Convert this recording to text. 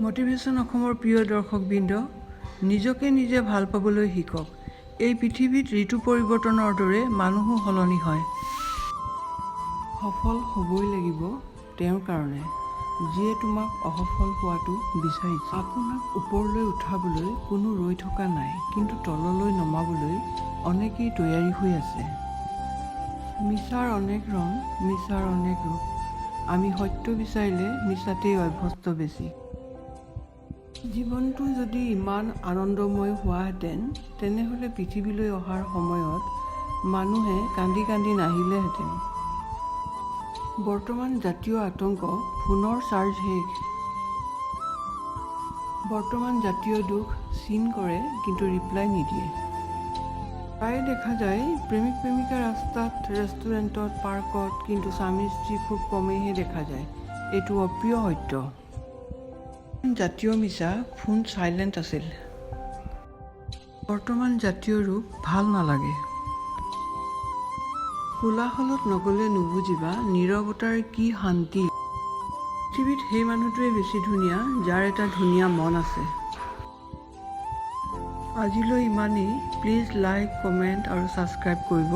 Motivation অসমৰ প্ৰিয় দৰ্শকবৃন্দ, নিজকে নিজে ভাল পাবলৈ শিকক। এই পৃথিৱীত ঋতু পৰিৱৰ্তনৰ দৰে মানুহো সলনি হয়। সফল হ'বই লাগিব তেওঁৰ কাৰণে, যিয়ে তোমাক অসফল হোৱাটো বিচাৰিছে। আপোনাক ওপৰলৈ উঠাবলৈ কোনো ৰৈ থকা নাই, কিন্তু তললৈ নমাবলৈ অনেকেই তৈয়াৰী হৈ আছে। মিছাৰ অনেক ৰং, মিছাৰ অনেক ৰূপ। আমি সত্য বিচাৰিলে মিছাতেই অভ্যস্ত বেছি। জীৱনটো যদি ইমান আনন্দময় হোৱাহেঁতেন, তেনেহ'লে পৃথিৱীলৈ অহাৰ সময়ত মানুহে কান্দি কান্দি নাহিলেহেঁতেন। বৰ্তমান জাতীয় আতংক: ফোনৰ চাৰ্জ শেষ। বৰ্তমান জাতীয় দুখ: চিন কৰে, কিন্তু ৰিপ্লাই নিদিয়ে। প্ৰায়ে দেখা যায় প্ৰেমিক প্ৰেমিকা ৰাস্তাত, ৰেষ্টুৰেণ্টত, পাৰ্কত, কিন্তু স্বামী স্ত্ৰী খুব কমেইহে দেখা যায়। এইটো অপ্ৰিয় সত্য। জাতীয় মিছা: ফোন চাইলেণ্ট আছিল। বৰ্তমান জাতীয় ৰূপ: ভাল নালাগে। কোলাহলত নগ'লে নুবুজিবা নীৰৱতাৰ কি শান্তি। পৃথিৱীত সেই মানুহটোৱে বেছি ধুনীয়া, যাৰ এটা ধুনীয়া মন আছে। আজিলৈ ইমানেই। প্লিজ লাইক, কমেণ্ট আৰু ছাবস্ক্ৰাইব কৰিব।